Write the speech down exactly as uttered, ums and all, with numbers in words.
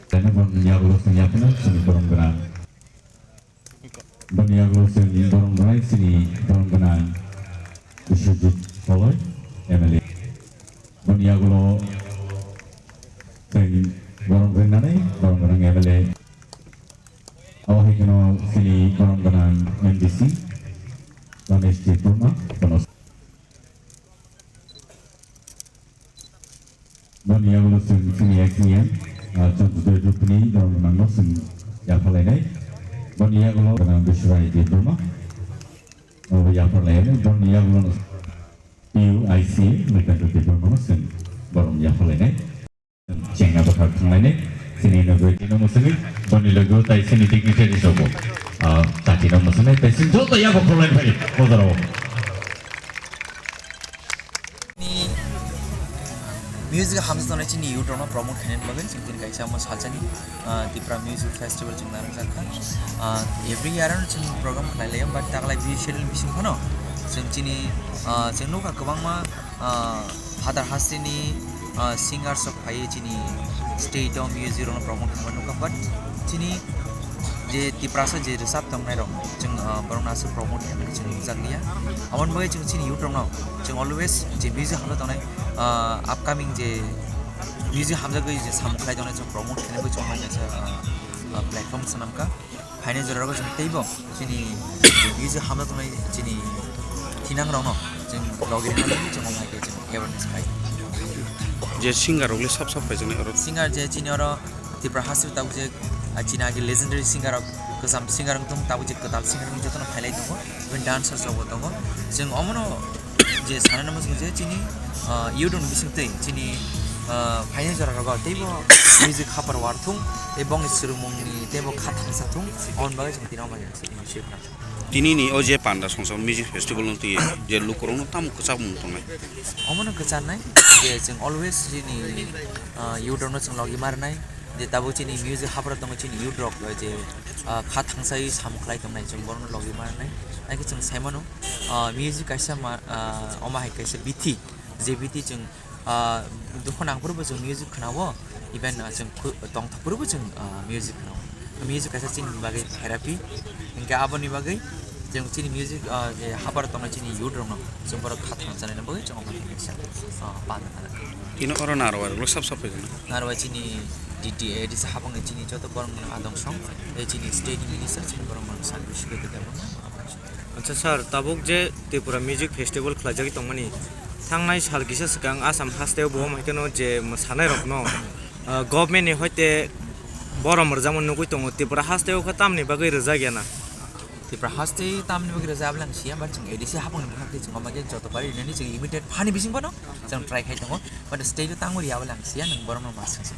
Tene bon yagulo sing yapna sini borom gwnang. Bon yagulo sing borom gwnang sini borom gwnang Biswajit Koloi M L A. Bon yagulo sing borom gwnang borom gwnang M L A. Aw hai keno sini borom gwnang M D C Ramesh Debbarma kono. Boni yagulo chwng chini S D M, ah, Chandra Debbarma ni borom gwnang no chwng yapharlainai. Boni yagulo gwnang Biswai Debbarma no yapharlainai. Boni yagulo P U I C Nitendra Debbarma no chwng borom yapharlainai. Chengna bwkhak thanglainai. Chini nugwi tino mwswgwi boni logo tai chini dignitary sobo. Ah, chati no mwswgnai tai chini joto yabo khorlaini phai bojaro. Ni music hamjaknai chini youth rokno promote khainani bagwi chwng tini kaisa omo salsani, ah, Tipra Music Festival chwng narwkjakha. Ah, every year ano chwng program khlai laio, but taklai B C L ni bising phano chwng chini, ah, chwng nukha kwbangma, ah, Father hasteni, ah, singers rok phaiwi chini state o music rokno promote khaima nukha, but chini je Tiprasa je rwchap tongnai rok chwng, ah, borokno aswk promote khaimani chwng nukjakliya. Aboni bagwi chwng chini youth rokno chwng always je music hamjak tongnai, ah, upcoming je music hamjagwi je samung khlai tongnai chwng promote khainai bagwi chwng kaisa, ah, ah, platform swnamkha. Phainai jora rogo chwng teibo chini music hamjak tongnai chini thinang rokno chwng logi rwna bagwi chwng omo hai khe chwng awareness khai. Je singer rok le sab sab phaijaknai oro. Singer je chini oro Tipra haste tabuk je, ah, chini agi legendary singer rok, kwcham singer wng tong, tabuk je kwtal singer wng jotono phailai tongo, even dancers rok bo tongo. Chwng omono je sanani muchungo je chini, ah, youth rokni bisingtwi chini, ah, phainai jora rogo teibo music hapar war thung, tei bongni swrwngmungni teibo kha thangsa thung, aboni bagwi chwng tini omo hai khe. Tini ni o je Panda Songsa Music Festival no twi je lukurokno tamo kwchakmung tongnai. Omono kwcharnai je chwng always chini, ah, youth rokno chwng logi marnai. Je tabuk chini music hapra tongo chini youth rok, je, ah, kha thangsawi samung khlai tongnai chwng borokno logi manai. Haikhe chwng saimano, ah, music kaisa ma, ah, omo hai kaisa bithi, je bithi chwng, ah, dukhu nang phuru bo chwng music khwnao, even, ah, chwng khu-, tongthok phuru bo chwng, ah, music khwnao. Music kaisa chini bagwi therapy, hinkhe aboni bagwi chwng chini music, ah, je hapra tongnai chini youth rokno chwng borok kha thangsanai bagwi chwng omo hai kaisa, ah, bana. Tino oro narwai rok sab sab phai. Narwai chini D T A, A D C habangni chini joto borokni adong song, tei chini state ni minister chini borok mano service khe khe tamo. Acha sir, tabuk je Tripura Music Festival khlaijagwi tongmani, thangnai sal kisa swkang Assam hasteo bo hai kheno je mwsanai rokno, ah, government ni hoite borom rwjakmani nugwi tongo, Tripura hasteo khe tamni bagwi rwjak ya na? Tripura haste tamni bagwi rwjak abole ang siya, but chwng A D C habangni bwkhak twi chwng omo khe joto bari rinani chwng immediate phani bising phano chwng try khai tongo, but state o tangwi riya abole ang siya, nwng borokno ma swngsi.